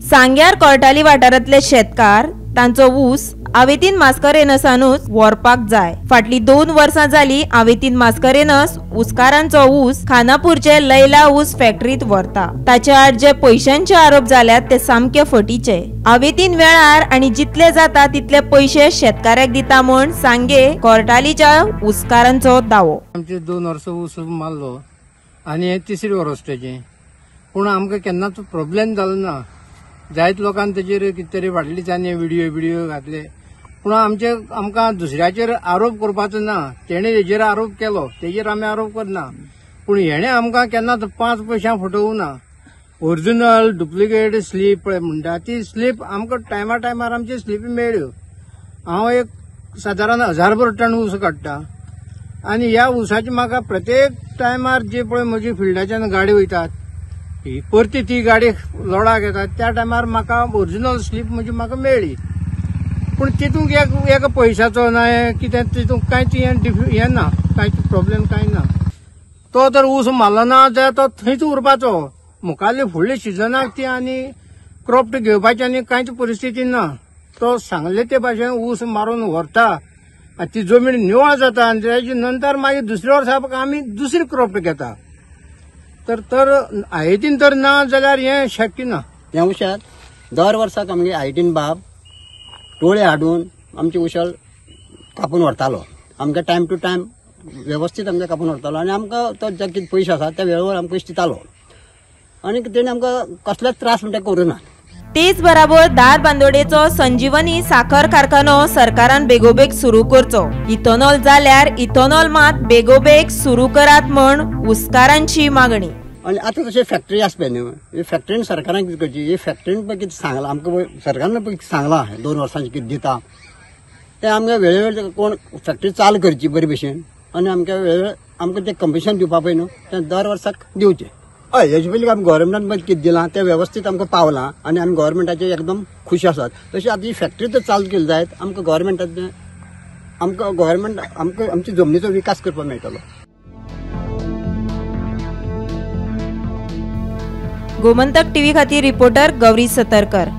सांग्यार कोर्टाली वाठारांतले शेतकार तांचो ऊस आवेतीन मास्करेनसानूच व्हरपाक जाय। फाटली 2 वर्सां जाली आवेतीन मास्करेनस ऊसकारांचो ऊस खानापूरचे लैला ऊस फॅक्टरीत व्हरता। ताचे आड जे पयशांचे आरोप जाल्यात ते सामके फटीचे। आवेतीन वेळार आनी जितले जाता तितले पयशे शेतकाऱ्याक दिता म्हूण सांगे कोर्टालीच्या ऊसकारांचो दावो। आमचे 2 वर्सां ऊस मारलो आनी हे तिसरी वर्स तेजें, पूण आमकां केन्नाच प्रॉब्लेम जालो ना। जायत लोकांनी तेजेर कितें तरी फाटले दिसांनी व्हिडियो घातले, पूण आमचे आमकां दुसऱ्याचेर आरोप करपाचो ना। तेणे तेजेर आरोप केलो तेजेर आमी आरोप करना, पूण हेणे आमकां केन्नाच 5 पयशां फटोवंक ना। ओरिजिनल डुप्लिकेट स्लीप पळय म्हणटा ती स्लीप आमकां टायमा टायमार आमची स्लीप मेळ्ळ्यो। हांव एक सादारण 1000 टन ऊस काडटा आनी ह्या ऊसाची म्हाका प्रत्येक टायमार जे पळय म्हजी फिल्डाच्यान गाडी वयतात ही परती ती गाडी लोडाक येता त्या टायमार म्हाका ओरिजिनल स्लीप म्हजी म्हाका मेळ्ळी। पूण तितूंक एका पयशाचो ना कितें तितूंक कांयच हें ना, कांयच प्रॉब्लेम कांय ना। तो तर ऊस मारलो ना जाल्यार तो थंयच उरपाचो, मुखारले फुडले सिजनाक ती आनी क्रॉप घेवपाची आनी कांयच परिस्थिती ना। तो सांगले ते भाशेन ऊस मारून व्हरता आनी ती जमीन निवळ जाता आनी तेजे नंतर मागीर दुसऱ्या वर्सा आमी दुसरी क्रॉप घेता। तर तर आयटीन तर ना जाल्यार हें शक्य ना। ह्या उशात दर वर्साक आमगे आयटीन बाब टोळे हाडून आमचे उशल कापून व्हरतालो। आमकां टायम टू टायम वेवस्थीत आमकां कापून व्हरतालो आनी आमकां तो जे कितें पयशे आसा त्या वेळावर आमकां पयशे दितालो आनी तेणे आमकां कसलोच त्रास म्हणटा करूं ना। तेच बराबर धारबांदोडेचो संजीवनी साखर कारखानो सरकारान बेगोबेग सुरू करचो। इथेनॉल जाल्यार इथेनॉल मात बेगोबेग सुरू करात म्हूण ऊसकारांची मागणी। आनी आतां तशें फॅक्टरी आसा पळय न्हू, ही फॅक्टरीन सरकारान कितें करची, ही फॅक्टरीन पळय कितें सांगलां आमकां, सरकारान पळय कितें सांगलां 2 वर्सांचें कितें दिता तें आमकां वेळेवेळ कोण फॅक्टरी चालू करची बरे भशेन आनी आमकां वेळेवेळ आमकां तें कमिशन दिवपा पळय न्हू तें दर वर्साक दिवचें। हय, हेजे पयलीं आमी गव्हर्मेंटान पळय कितें दिलां तें वेवस्थीत आमकां पावलां आनी आमी गव्हर्मेंटाचेर एकदम खुश आसात। तशें आतां ही फॅक्टरी तर चालू केली जायत आमकां गव्हर्मेंटाचें आमकां गव्हर्मेंट आमकां आमच्या जमनीचो विकास करपाक मेळटलो। गोमंतक टीव्ही खातीर रिपोर्टर गौरी सतरकर।